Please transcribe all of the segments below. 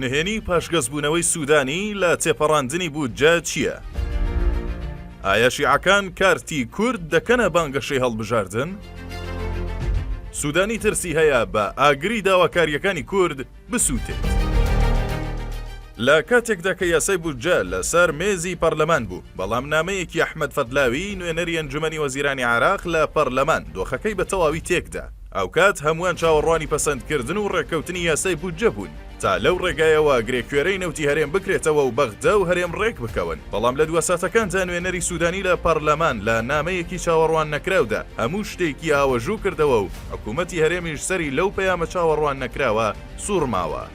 نهێنی پاشگەزبوونەوەی سوودانی لە تێپەڕاندنی بودجە چییە؟ ئایا شیعەکان کارتی کورد دەکەنە بانگەشەی هەڵبژاردن؟ سوودانی ترسی هەیە بە ئاگری داواکارییەکانی کورد بسووتێت. لە کاتێکدا کە یاسای بودجە لەسەر مێزی پەرلەمان بوو، بەڵام نامەیەکی ئەحمەد فەدلاوی، نوێنەری ئەنجومەنی وەزیرانی عێراق لە پەرلەمان، دۆخەکەی بە تەواوی تێکدا. ئەوکات هەمووان چاوەڕوانی پەسەندکردن و ڕێککەوتنی یاسای بودجە بوون تا لەو ڕێگایەوە گرێکوێرەی نەوتی هەرێم بکرێتەوە و بەغدا و هەرێم ڕێکبکەون، بەڵام لە دواساتەکاندا نوێنەری سودانی لە پەرلەمان لە نامەیەکی چاوەڕواننەکراودا هەموو شتێکی ئاوەژوو کردەوە و حکومەتی هەرێمیش سەری لەو پەیامە چاوەڕواننەکراوە سوڕماوە.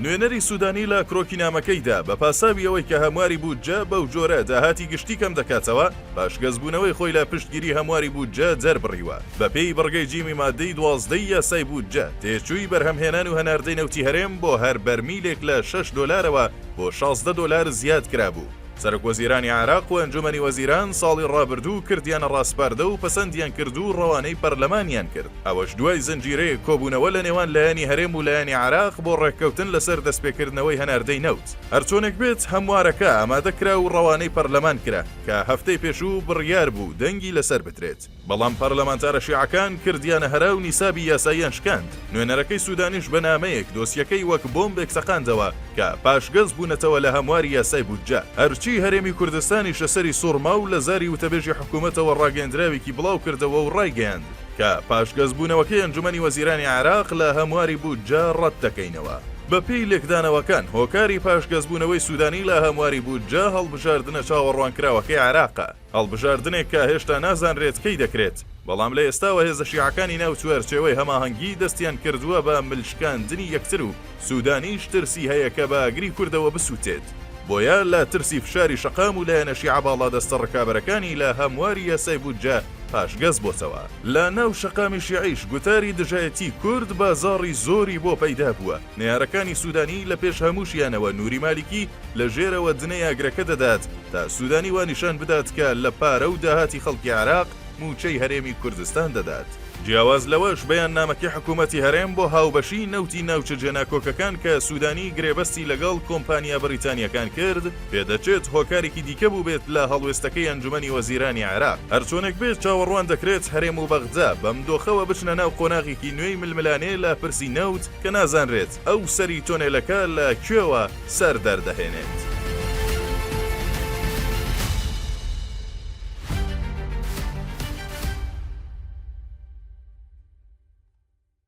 نوێنەری سودانی لە کرۆکی نامەکەیدا بە پاساوی ئەوەی کە هەمواری بودجە بەو جۆرە داهاتی گشتی کەم دەکاتەوە، پاشگەزبوونەوەی خۆی لە پشتگیری هەمواری بودجە دەربڕیوە. بەپێی بڕگەی جیمی مادەی 12 ی یاسای بودجە، تێچووی بەرهەمهێنان و هەناردەی نەوتی هەرێم بۆ هەر بەرمیلێک لە شەش دۆلارەوە بۆ 16 دۆلار زیاد کرابوو. سەرۆکوەزیرانی عێراق و ئەنجومەنی وەزیران ساڵی ڕابردوو کردیانە ڕاسپاردە و پەسەندیان کرد و ڕەوانەی پەرلەمانیان کرد، ئەوەش دوای زنجیرەیەک کۆبوونەوە لە نێوان لایەنی هەرێم و لایەنی عێراق بۆ ڕێککەوتن لەسەر دەستپێکردنەوەی هەناردەی نەوت. هەرچۆنێک بێت هەموارەکە ئامادە کرا و ڕەوانەی پەرلەمان کرا کە هەفتەی پێشوو بڕیار بوو دەنگی لەسەر بدرێت. بەڵام پەرلەمانتارە شیعەکان کردیانە هەرا و نیسابی یاساییان شکاند، نوێنەرەکەی سودانیش بە نامەیەک دۆسیەکەی وەک بۆمبێک تەقاندەوە کە پاشگەز بوونەتەوە لە هەمواری یاسای بودجە. هەرچی هەرێمی کوردستانیشە سەری سوڕما و لە زاری وتەبێژی حکومەتەوە ڕاگەیەندراوێکی بڵاوکردەوە و ڕایگەیاند کە پاشگەزبوونەوەکەی ئەنجومەنی وەزیرانی عێراق لە هەمواری بودجە ڕەتدەکەینەوە. بەپێی لێکدانەوەکان هۆکاری پاشگەزبوونەوەی سودانی لە هەمواری بودجە هەڵبژاردنە چاوەڕوانکراوەکەی عێراقە. هەڵبژاردنێک کە هێشتا نازانرێت کەی دەکرێت، بەڵام لە ئێستاوە هێزە شیعەکانی ناو چوارچێوەی هەماهەنگی دەستیان کردووە بە ملشکاندنی یەکتر و سودانیش ترسی هەیە کە بە ئاگری کوردەوە بسوتێت، بۆیە لە ترسی فشاری شەقام و لایەنە شیعە باڵادەستە ڕکابەرەکانی لە هەمواری یاسای بودجە پاشگەز بۆتەوە. لە ناو شەقامی شیعیش گوتاری دژایەتی کورد بازاڕی زۆری بۆ پەیدا بووە، نەیارەکانی سودانی لە پێش هەمووشیانەوە نوری مالیکی لە ژێرەوە دنەی ئاگرەکە دەدات تا سودانی وا نیشان بدات کە لە پارە و داهاتی خەڵکی عێراق مووچەی هەرێمی کوردستان دەدات. جیاواز لەوەش بەیاننامەکەی حکوومەتی هەرێم بۆ هاوبەشیی نەوتی ناوچە جێناکۆکەکان کە سودانی گرێبەستی لەگەڵ کۆمپانیا بەریتانییەکان کرد، پێدەچێت هۆکارێکی دیکە بووبێت لە هەڵوێستەکەی ئەنجومەنی وەزیرانی عێراق. هەرچۆنێک بێت چاوەڕوان دەکرێت هەرێم و بەغدا بەم دۆخەوە بچنە ناو قۆناغێکی نوێی ململانێ لە پرسی نەوت کە نازانرێت ئەو سەری تۆنێلەکە لە کوێوە سەر دەردەهێنێت.